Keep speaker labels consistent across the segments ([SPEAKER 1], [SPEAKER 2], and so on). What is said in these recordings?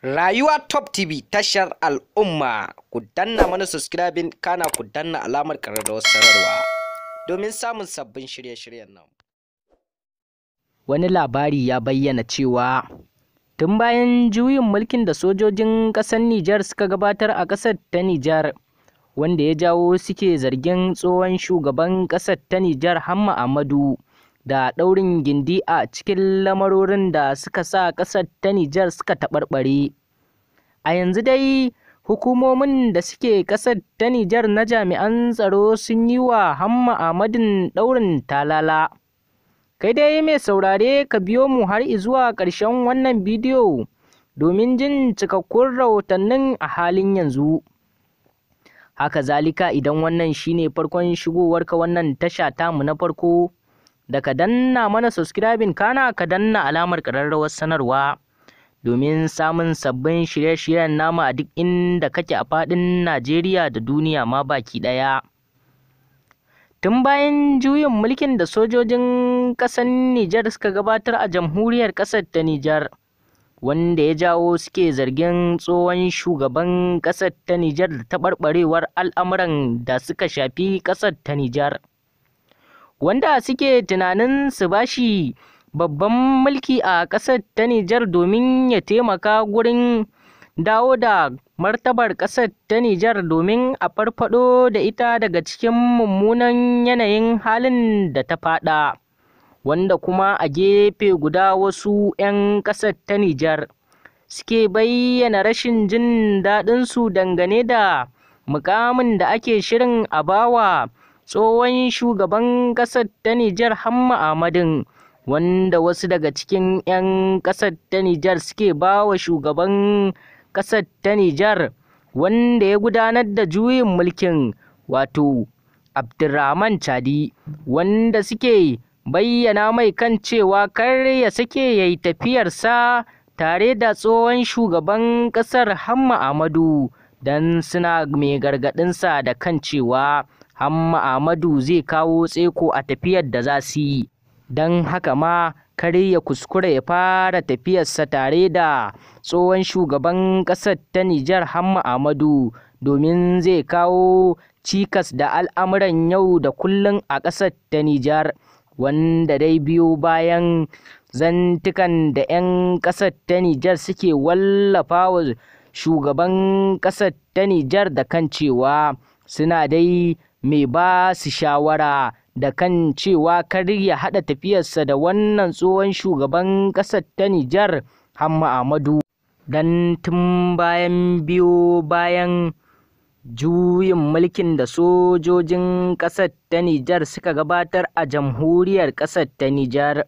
[SPEAKER 1] Rayuwa Top TV, tashar al'umma. Ku danna mana subscribing, kana ku danna alamar ƙararrawar sanarwa domin samun sabbin shirye-shiryen nan. Wani labari ya bayyana cewa tun bayan juyin mulkin da sojojin ƙasar Nijar suka gabatar a ƙasar ta Nijar, wanda ya jawo suke zargin tsohon shugaban ƙasar ta Nijar Hamma Ahmadu da ɗaurin gindi a cikin lamarorin da suka sa ƙasar ta Nijar suka taɓarɓare. A yanzu dai hukumomin da suke ƙasar ta Nijar na jami'an tsaro sun yi wa Hamma Ahmadun ɗaurin talala. Kai dai mai saurare, ka biyo mu har izuwa ƙarshen wannan bidiyo domin jin cikakkun rahotannin a halin yanzu. Haka zalika, idan wannan shine farkon shigowarka wannan tasha tamu na farko, da ka danna mana subscribing, kana ka danna alamar ƙararrawar sanarwa domin samun sabbin shirye-shiryen namu a duk inda kake a faɗin Najeriya da duniya ma baki ɗaya. Tun bayan juyin mulkin da sojojin ƙasar Nijar suka gabatar a jamhuriyar ƙasar ta Nijar, wanda ya jawo suke zargin tsohon shugaban ƙasar ta Nijar da taɓarɓarewar al'amuran da suka shafi ƙasar ta Nijar, wanda suke tunanin su bashi babban mulki a ƙasar ta Nijar domin ya taimaka gurin dawo da martabar ƙasar ta Nijar, domin a farfaɗo da ita daga cikin mummunan yanayin halin da ta faɗa. Wanda kuma a gefe guda wasu 'yan ƙasar ta Nijar suke bayyana rashin jin daɗinsu dangane da muƙamin da ake shirin a bawa tsohon shugaban ƙasar ta Nijar Hamma Ahmadun, wanda wasu daga cikin 'yan ƙasar ta Nijar suke bawa shugaban ƙasar ta Nijar wanda ya gudanar da juyin mulkin, wato Abdurrahman Chadi, wanda suke bayyana mai kan cewa kar ya sake ya yi tafiyarsa tare da tsohon shugaban ƙasar Hamma Ahmadu, don suna mai gargaɗinsa da kan cewa Hamma Ahmadu zai kawo tsaiko a tafiyar da za su yi, don haka ma kar ya kuskura ya fara tafiyarsa tare da tsohon shugaban ƙasar ta Nijar Hamma Ahmadu, domin zai kawo cikas da al'amuran yau da kullum a ƙasar ta Nijar. Wanda dai biyo bayan zantukan da 'yan ƙasar ta Nijar suke wallafa wa shugaban ƙasar ta Nijar da kan cewa suna dai mai ba su shawara da kan cewa kar ya haɗa tafiyarsa da wannan tsohon shugaban ƙasar ta Nijar Hamma Ahmadu. Don tun bayan biyo bayan juyin mulkin da sojojin ƙasar ta Nijar suka gabatar a jamhuriyar ƙasar ta Nijar,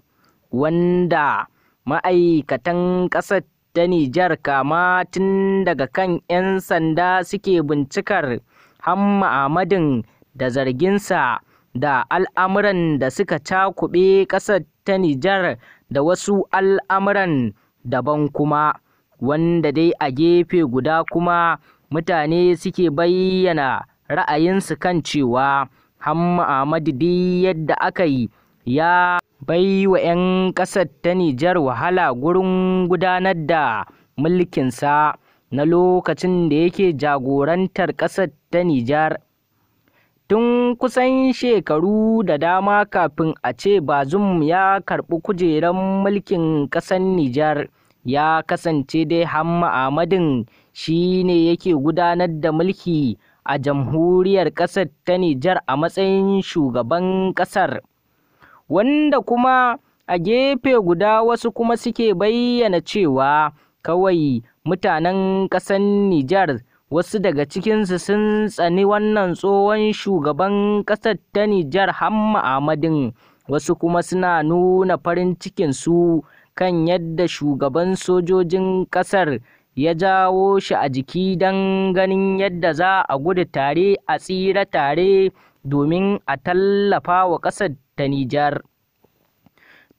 [SPEAKER 1] wanda ma'aikatan ƙasar ta Nijar kama tun daga kan 'yan sanda suke bincikar Hamma Ahmadun da zarginsa da al'amuran da suka cakuɓe ƙasar ta Nijar da wasu al'amuran daban kuma, wanda dai a gefe guda kuma mutane suke bayyana ra'ayinsu kan cewa Hamma Ahmadu duk yadda aka yi ya bai wa 'yan ƙasar ta Nijar wahala gurin gudanar da mulkinsa na lokacin da yake jagorantar ƙasar ta Nijar. Tun kusan shekaru da dama kafin a ce Bazum ya karɓi kujerar mulkin ƙasar Nijar, ya kasance dai Hamma Ahmadun shi ne yake gudanar da mulki a jamhuriyar ƙasar ta Nijar a matsayin shugaban ƙasar. Wanda kuma a gefe guda wasu kuma suke bayyana cewa kawai mutanen ƙasar Nijar wasu daga cikinsu sun tsani wannan tsohon shugaban ƙasar ta Nijar Hamma Ahmadun, wasu kuma suna nuna farin cikinsu kan yadda shugaban sojojin ƙasar ya jawo shi a jiki don ganin yadda za a gudu tare a tsira tare domin a tallafa wa ƙasar ta Nijar.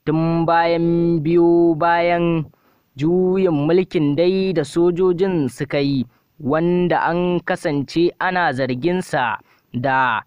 [SPEAKER 1] Tun bayan biyo bayan juyin mulkin dai da sojojin suka yi, wanda an kasance ana zarginsa da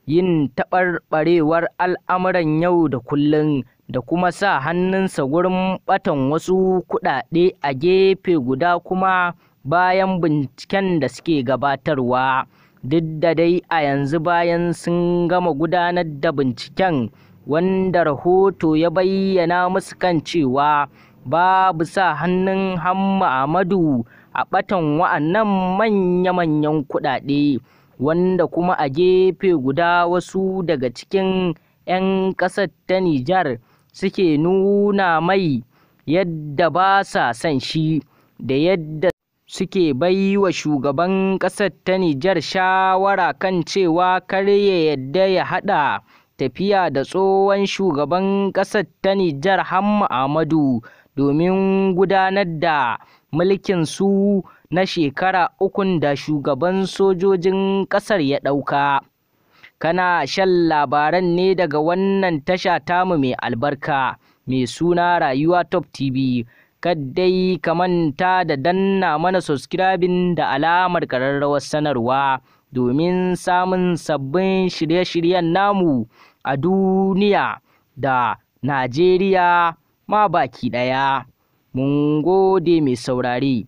[SPEAKER 1] yin taɓarɓarewar al'amuran yau da kullum da kuma sa hannunsa gurin ɓatan wasu kuɗaɗe, a gefe guda kuma bayan binciken da suke gabatarwa. Duk da dai a yanzu bayan sun gama gudanar da binciken, wanda rahoto ya bayyana musu kan cewa babu sa hannun Hamma Ahmadu a ɓatan wa'annan manya-manyan kuɗaɗe, wanda kuma a gefe guda wasu daga cikin 'yan ƙasar ta Nijar suke nuna mai yadda ba sa son shi, da yadda suke bai wa shugaban ƙasar ta Nijar shawara kan cewa kar ya yadda ya haɗa tafiya da tsohon shugaban ƙasar ta Nijar Hamma Ahmadu domin gudanar da mulkin su na shekara ukun da shugaban sojojin ƙasar ya ɗauka. Kana shan labaran ne daga wannan tasha tamu mai albarka mai suna Rayuwa Top TV. Dai ka manta da danna mana subscribing da alamar ƙararrawar sanarwa domin samun sabbin shirye-shiryen namu a duniya da Najeriya ma baki ɗaya. Mun gode mai saurare.